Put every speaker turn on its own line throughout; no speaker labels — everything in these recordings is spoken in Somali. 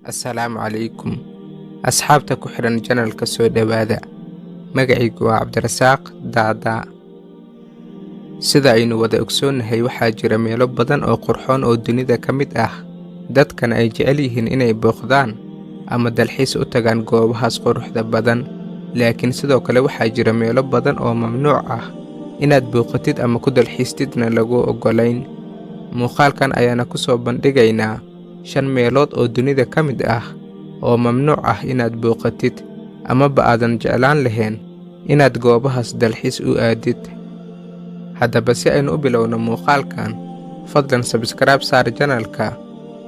Assalaamu calaykum, asxaabta ku xidhan channelka, soo dhowaada. Magacaygu waa Cabdirasaaq Daadaa. Sida aynu wada ogsoonnahay, waxaa jira meelo badan oo qurxoon oo dunida ka mid ah, dadkana ay jecel yihiin inay booqdaan ama dalxiis u tagaan goobahaas quruxda badan. Laakiin sidoo kale waxaa jira meelo badan oo mamnuuc ah inaad booqatid ama ku dalxiistidna lagu oggolayn. Muuqaalkan ayaana ku soo bandhigaynaa shan meelood oo dunida ka mid ah oo mamnuuc ah inaad booqatid amaba aadan jeclaan lahayn inaad goobahaas dalxiis u aadid. Haddaba, si aynu u bilowno muuqaalkan, fadlan subscribe saar channelka,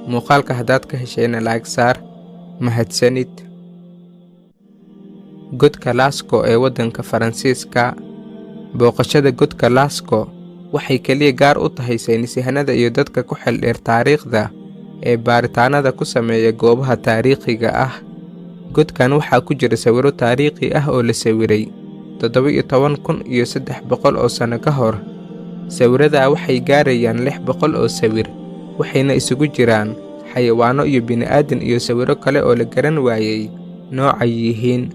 muuqaalka haddaad ka heshayna like saar. Mahadsanid. Godka Lascaux ee waddanka Faransiiska. Booqashada godka Lascaux waxay keliya gaar u tahay saynisyahanada iyo dadka ku xeeldheer taariikhda ee baaritaanada ku sameeya goobaha taariikhiga ah. Godkan waxaa ku jira sawirro taariikhi ah oo la sawiray 17,300 oo sano ka hor. Sawirradaa waxay gaarayaan 600 oo sawir, waxayna isugu jiraan xayawaanno iyo bini'aadan iyo sawirro kale oo la garan waayey noocay yihiin.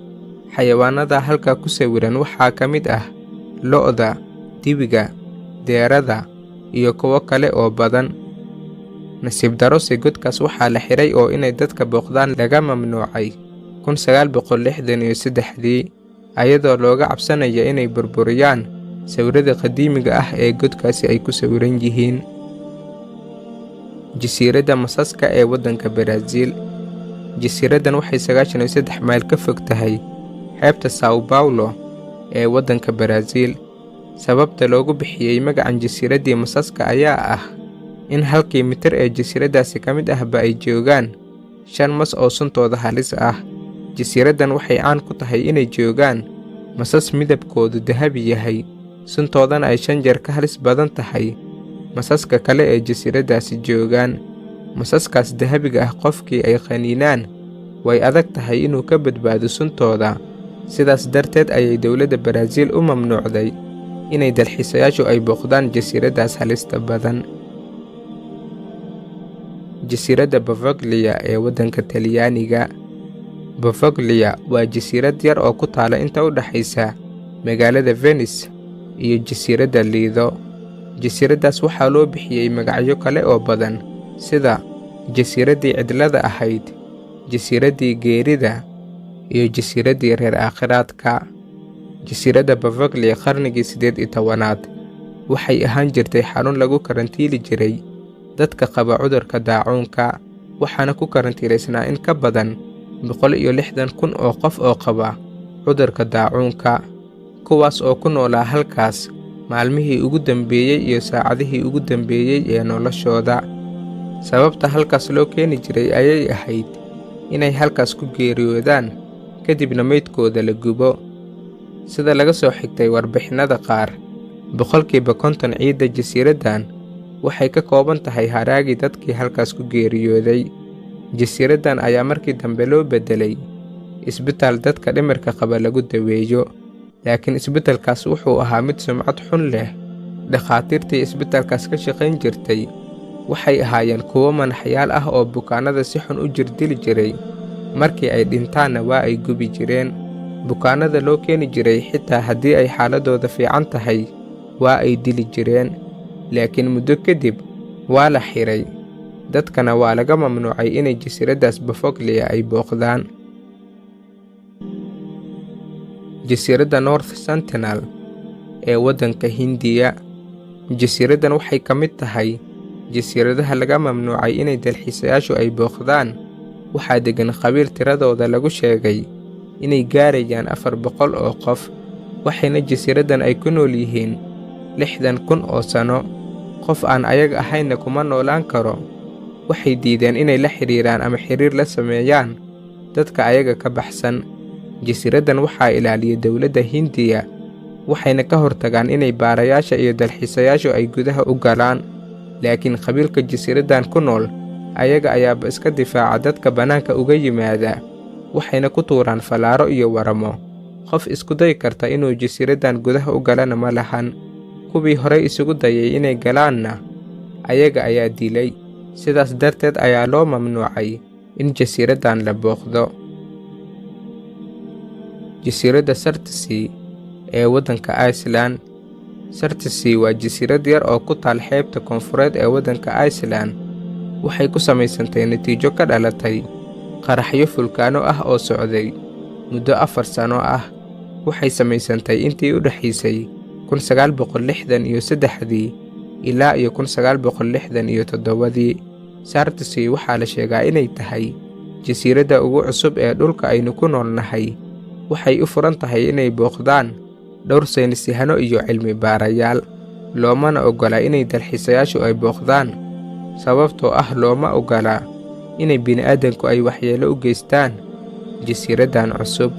Xayawaannada halkaa ku sawiran waxaa ka mid ah lo'da, dibiga, deerada iyo kuwo kale oo badan. Nasiib darrose, godkaas waxaa la xiray oo inay dadka booqdaan laga mamnuucay 1963-dii, ayadoo looga cabsanaya inay burburiyaan sawirrada qadiimiga ah ee godkaasi ay ku sawiran yihiin. Jasiiradda masaska ee waddanka Baraaziil. Jasiiraddan waxay 93 mayl ka fog tahay xeebta Sao Paulo ee waddanka Baraaziil. Sababta loogu bixiyey magacan jasiiraddii masaska ayaa ah in halkii mitir ee jasiiraddaasi ka mid ahba ay joogaan shan mas oo suntooda halis ah. Jasiiraddan waxay caan ku tahay inay joogaan masas midabkoodu dahabi yahay, suntoodana ay shan jeer ka halis badan tahay masaska kale ee jasiiraddaasi joogaan. Masaskaas dahabiga ah qofkii ay qaniinaan way adag tahay inuu ka badbaado suntooda. Sidaas darteed ayay dowladda Baraaziil u mamnuucday inay dalxiisayaashu ay booqdaan jasiiraddaas halista badan. Jasiiradda Poveglia ee waddanka Talyaaniga. Poveglia waa jasiirad yar oo ku taala inta u dhaxaysa magaalada Venice iyo jasiiradda Lido. Jasiiraddaas waxaa loo bixiyey magacyo kale oo badan, sida jasiiraddii cidlada ahayd, jasiiraddii geerida iyo jasiiraddii reer aakhiraadka. Jasiiradda Poveglia qarnigii 18aad waxay ahaan jirtay xarun lagu karantiili jiray dadka qaba cudurka daacuunka, waxaana ku karantiilaysnaa in ka badan 160,000 oo qof oo qaba cudurka daacuunka, kuwaas oo ku noolaa halkaas maalmihii ugu dambeeyey iyo saacadihii ugu dambeeyey ee noloshooda. Sababta halkaas loo keeni jiray ayay ahayd inay halkaas ku geeriyoodaan, kadibna meydkooda la gubo. Sida laga soo xigtay warbixinnada qaar, 50% ciidda jasiiraddan waxay ka kooban tahay haraagii dadkii halkaas ku geeriyooday. Jasiiraddan ayaa markii dambe loo beddelay isbitaal dadka dhimirka qaba lagu daweeyo, laakiin isbitaalkaas wuxuu ahaa mid sumcad xun leh. Dhakhaatiirtii isbitaalkaas ka shaqayn jirtay waxay ahaayeen kuwo manaxyaal ah oo bukaannada si xun u jirdili jiray, markii ay dhintaanna waa ay gubi jireen. Bukaannada loo keeni jiray, xitaa haddii ay xaaladooda fiican tahay, waa ay dili jireen. Laakiin muddo kadib waa la xiray, dadkana waa laga mamnuucay inay jasiiraddaas Poveglia ay booqdaan. Jasiiradda North Sentinel ee waddanka Hindiya. Jasiiraddan waxay ka mid tahay jasiiradaha laga mamnuucay inay dalxiisayaashu ay booqdaan. Waxaa deggan qabiil tiradooda lagu sheegay inay gaarayaan 400 oo qof, waxayna jasiiraddan ay ku nool yihiin 60,000 oo sano. Qof aan ayaga ahaynna kuma noolaan karo. Waxay diideen inay la xidhiiraan ama xiriir la sameeyaan dadka ayaga ka baxsan. Jasiiraddan waxaa ilaaliya dowladda Hindiya, waxayna ka hortagaan inay baarayaasha iyo dalxiisayaashu ay gudaha u galaan. Laakiin qabiilka jasiiraddan ku nool ayaga ayaaba iska difaaca dadka bannaanka uga yimaada, waxayna ku tuuraan fallaaro iyo waramo. Qof isku dayi karta inuu jasiiraddan gudaha u galana ma lahan. Kuwii horey isugu dayay inay galaanna ayaga ayaa dilay. Sidaas darteed ayaa loo mamnuucay in jasiiraddan la booqdo. Jasiiradda Surtsey ee waddanka Iceland. Surtsey waa jasiirad yar oo ku taal xeebta koonfureed ee waddanka Iceland. Waxay ku samaysantay natiijo ka dhalatay qaraxyo fulkaano ah oo socday muddo 4 sano ah. Waxay samaysantay intii u dhexaysay 1963-dii ilaa iyo 1967-dii. Surtsey waxaa la sheegaa inay tahay jasiiradda ugu cusub ee dhulka aynu ku nool nahay. Waxay u furan tahay inay booqdaan dhowr saynisyahano iyo cilmi baarayaal, loomana oggola inay dalxiisayaashu ay booqdaan, sababtoo ah looma oggola inay bini'aadanku ay waxyeello u geystaan jasiiraddan cusub.